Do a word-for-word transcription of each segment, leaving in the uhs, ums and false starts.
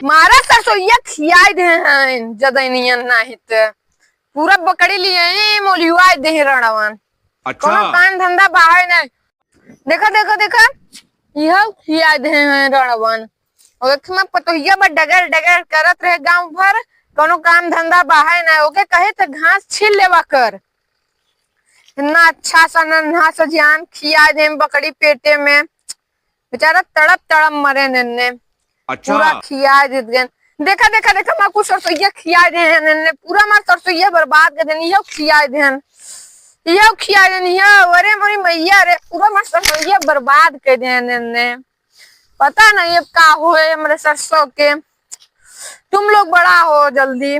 मारा सरसोइया खियाई दे हैं, जदैनियन नाही त। पूरा बकरी लिए मोलियुआ दे हैं रणवन। अच्छा। कोनो काम धंधा बाहर नहीं। देखा, देखा, देखा, यह खिया दे हैं रणवन। और एक में पतोहिया बा डगर डगर करत रहे गांव भर, कोनो काम धंधा बाहर नहीं। ओके कहे त घास छील लेवा कर। इतना अच्छा सा नन्हा सा जान खिया दे बकरी पेटे में। बेचारा तड़प तड़प मरे नेने। अच्छा। पूरा खिया देत गन। देखा, देखा, देखा, माँ कुछ सरसोइया खिया दे हैं नेने। पूरा मार सरसोइया बर्बाद कर देनी। यह खिया दे हैं। यह खिया देनी है। अरे मोरी मैया रे, पूरा मार सरसोइया बर्बाद कर दे हैं नेने। पता नहीं अब का हुए हमरे सरसों के। तुम लोग बड़ा हो जल्दी।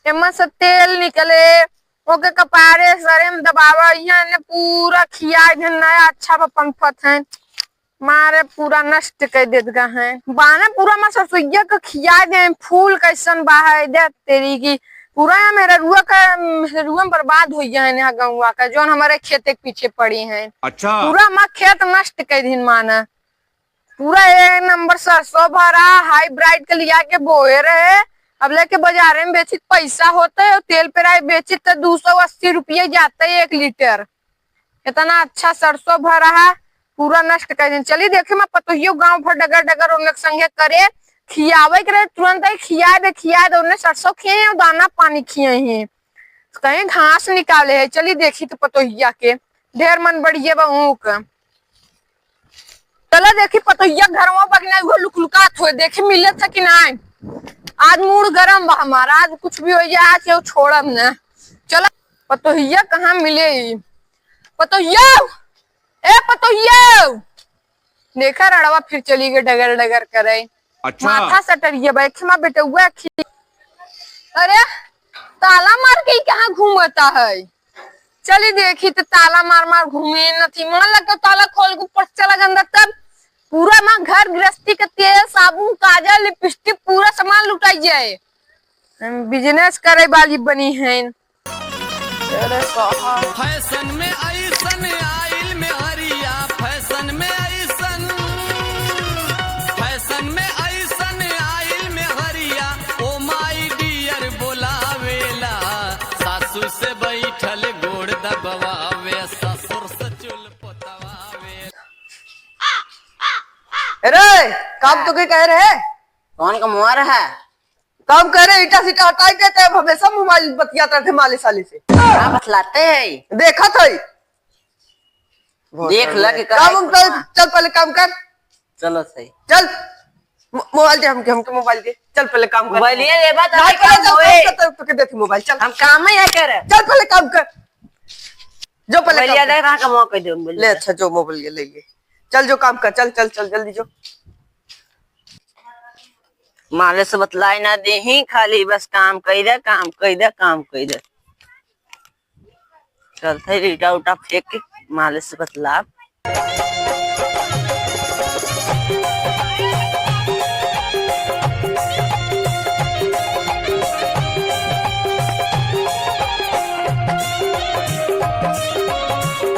एमा से तेल निकले, ओके कपारे सरे में दबावा। यहाँ ने पूरा खिया दे नया अच्छा बा पनपत है। मारे पूरा नष्ट कर देत गा है। बाना पूरा मार सरसोइया के खिया दे, फूल कैसन बा है, दे तेरी की। पूरा यहाँ मेहरुआ का, मेहरुआ में बर्बाद हो गया है यहाँ गौवा का, जौन हमारे खेते के पीछे पड़ी है। अच्छा। पूरा हमार खेत नष्ट कर दिन माना। पूरा एक नंबर सरसों भरा, हाइब्रिड के लिया के बोए रहे। अब लेके बाजारे में बेचित पैसा होता है, और तेल पेराई बेचित तो दो सौ अस्सी रुपये जाता है एक लीटर। इतना अच्छा सरसों भरा है, पूरा नष्ट कर दिन। चली देखी माँ पतोहियो गांव भर डगर डगर उन लोग संगे करे, खियावे के रहे, तुरंत ही खिया दे, खिया दे। उन्हें सरसों खिए हैं और दाना पानी खिए हैं, कहीं घास निकाले है। चली देखी तो पतोहिया के ढेर मन बढ़िया बा ऊँक। चला देखी पतोहिया घरवा बगना उहो लुकलुकात होए, देखी मिलत है कि नाय। आज मूड गरम बा हमारा, आज कुछ भी हो जाए, आज केहू छोड़ब न। चला पतोहिया कहाँ मिले ई? पतोहिया, ए पतोहिया, देखा रड़वा फिर चली गई डगर डगर करे। अच्छा। माथा सटरिया बा, एक मा बेटउआ खी-, अरे ताला मार के ई कहाँ घूमता है? चली देखी त ताला मार मार घूमे नथी। मन लग के ताला खोल के ऊपर से चला गंदा, तब पूरा माँ घर गृहस्थी के तेल, साबुन, काजल, लिपस्टिक, पूरा सामान लुटाई जाए। हम बिजनेस करे वाली बनी हैं। अरे साहब। फैशन में ऐसन आइल में हरिया, फैशन में ऐसन, फैशन में ऐसन आइल में हरिया, ओ माय डियर बोलावेला, सासू से बैठल गोड़ दबवावे, ससुर से चुल पोतवावे। अरे, काम तो के कह रहे? कौन का मुआ रहा? काम करे, ईटा सीटा हटाई देते, अब हमेशा मोबाइल बतियात रहते माले साले से। का बतलाते है? देखत है। देख ल के काम करे हम कर, चल पहले काम कर। चलो सही। चल। मो-, मोबाइल दे हमके, हमके मोबाइल दे। चल पहले काम कर। मोबाइल ये लेबा त नहीं, हम पहले काम चल, होए। काम कर, तो, तो के देती मोबाइल, चल। हम काम ही है करे। चल पहले काम कर। जो पहले मोबाइल काम ये कर। दे, कहाँ का मौका दे मोबाइल ले, ले। अच्छा, जो मोबाइल ये ले ये। चल, जो काम कर, चल, चल, चल, जल्दी जो। माले से बतलाई ना देही, खाली बस काम कई दे, काम कई दे, काम कई दे। चलते ईटा उटा फेंक के माले से बतलाब।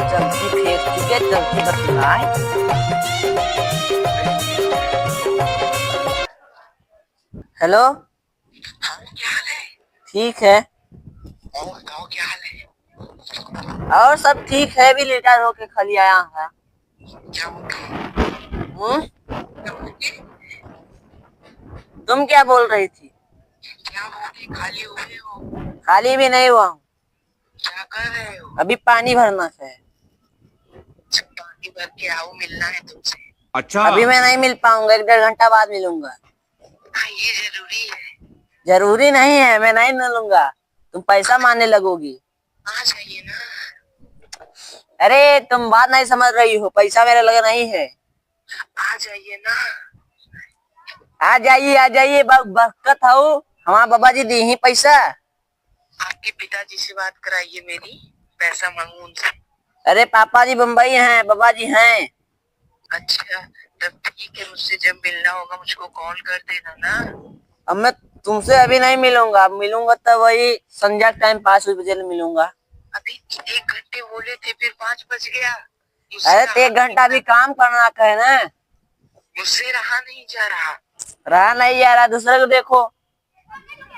जल्दी फेंक के, जल्दी बतलाए। हेलो। हाँ, क्या हाल है? ठीक है। और बताओ, क्या हाल है? और सब ठीक है, अभी रिटायर होके खाली आया है। क्या हो गया? हम्म? क्या हो गया? तुम क्या बोल रही थी? क्या हो गया, खाली हो गए हो? खाली भी नहीं हुआ हूँ। क्या कर रहे हो? अभी पानी भरना है। अच्छा, पानी भर के आओ, मिलना है तुमसे। अच्छा। अभी मैं नहीं मिल पाऊंगा, एक डेढ़ घंटा बाद मिलूंगा। हाँ, ये जरूरी है। जरूरी नहीं है, मैं नहीं मिलूंगा, तुम पैसा मांगने लगोगी। आ जाइए ना। अरे, तुम बात नहीं समझ रही हो, पैसा मेरे लगे नहीं है। आ जाइए ना। आ जाइए, आ जाइए, ब-, बहकत हऊ, हमार बाबा जी दी ही पैसा। आपके पिताजी से बात कराइए मेरी, पैसा मांगू उनसे। अरे, पापा जी बम्बई हैं, बाबा जी हैं। अच्छा, तब ठीक है, मुझसे जब मिलना होगा मुझको कॉल कर देना ना। अब मैं तुमसे अभी नहीं मिलूंगा, अब मिलूंगा तब वही संध्या टाइम पाँच बजे मिलूंगा। अभी एक घंटे बोले थे, फिर पाँच बज गया। मुझसे अरे, तो रहा एक घंटा नहीं अभी जा- काम करना का है ना। मुझसे रहा नहीं जा रहा। रहा नहीं यार, दूसरे को देखो,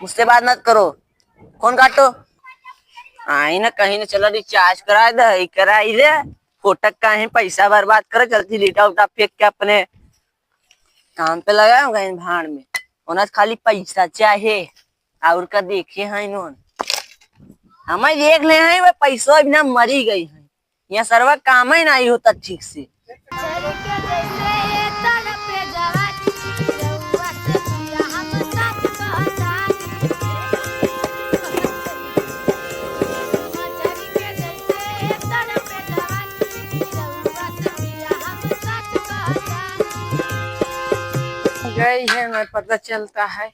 मुझसे बात मत करो। फोन काटो। आई ना कहीं ना, चलो recharge कराए दे, ई कराई दे। फोटक काहे पैसा बर्बाद करे, चलती ईटा उटा फेंक के अपने काम पे लगाए हो गए भाड़ में। ओना खाली पैसा चाहे, और का देखे हैं इन्होंने। हमें देख ले हैं, वो पैसा बिना मरी गई है। यहाँ सरवा काम ही नहीं होता ठीक से। गई है, हमें पता चलता है।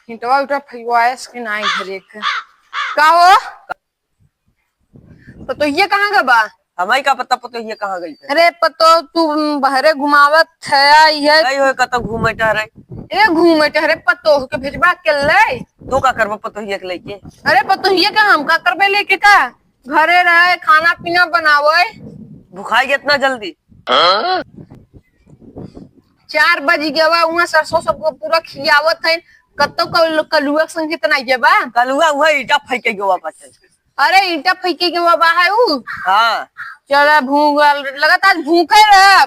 हिंटवा उठा फैवायस के नाई घरे के। का हो? पतोहिया कहाँ गवा? हमारी का पता पतोहिया कहाँ गई है? अरे पतो, तू बहरे घुमावत है, ये गई होए कतो घूमे टहरे। ए घूमे टहरे, पतोह के भेजबा के ले। तू का करबो पतोहिया के लेके? अरे पतोहिया का हम का करबे लेके का? घरे रहे, खाना पीना बनावे। भुखाई इतना जल्दी? चार बज गवा, उहाँ सरसों सबको पूरा खियावत है। कतो कल-, कलुआ के संग कितना गवा? कलुआ उहाँ ईटा फेंके गवा बस। अरे ईटा फेंके गवा बा है उ? हाँ। चला भूख लगत, आज भूखे रह।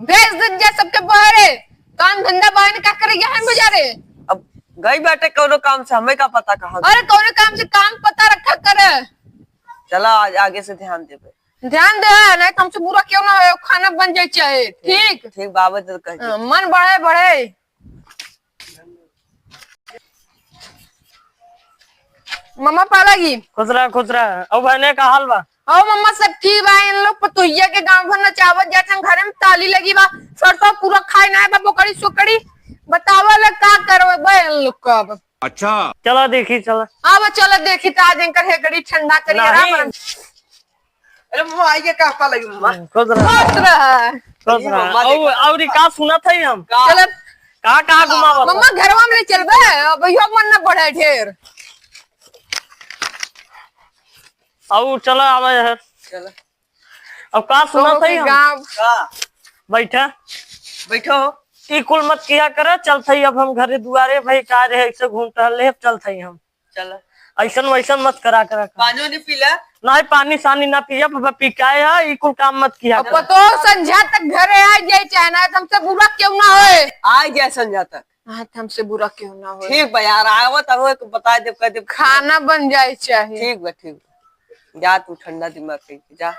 भेज दे जा सबके बहरे। काम धंधा बहन का करे यहाँ बजारे। अब गई बाटे कौनो काम से, हमें का पता कहाँ गई। अरे कौनो काम से काम पता रखा करे। चला आज आगे से ध्यान देबे। ध्यान दे, नहीं तो हमसे बुरा क्यों ना हो, खाना बन जाए चाहे। ठीक? ठीक, बाबा तो कह दे। हाँ, मन बढ़े, बढ़े। मम्मा पालागी। खुश रह, खुश रह। और बहने का हाल बा? और मम्मा सब ठीक बा, इन लोग पतोहिया के गाँव भर नचावत जात हैं, घरे में ताली लगी बा, सरसों पूरा खाए ना बा, बोकड़ी सोकड़ी, बतावा ले का करवे बा इन लोग का अब। अच्छा। चला देखी, चला। अब चला देखी त आज इनकर हेकड़ी ठंडा करी, नहीं। आराम, आराम। अरे वो आइए का पा लगी मम्मा। हम्म, खुश रह। खुश रह। खुश रह। मम्मा और, देखा। और ई का सुनत है हम? का? चल। का, का घुमावत? मम्मा घरवा में नहीं चलबे, अब यो मन ना बढ़े ढेर। और चला आवे है। चला। अब का सुनत है हम? गाँव। का? बैठा। बैठो। ई कुल मत किया करे, चलत है अब हम घरे दुआरे, भाई का रहे, ऐसे घूम टहल ले, अब चलत है हम। चला। ऐसन वैसन मत करा करा कर। पानी वानी पी ला। नहीं, पानी सानी ना पिया, बाबा पी के आए है, ई कुल काम मत किया अब कर। पतो संझा तक घरे आ जाए, चाहे ना, हमसे बुरा क्यों ना होए। आ जाए संझा तक। हाँ, हमसे बुरा क्यों ना होए। ठीक बा यार, आवत हो तो बता दे, कह दे। खाना बन जाए चाहे। ठीक बा, ठीक बा। जा तू ठंडा दिमाग कइके जा।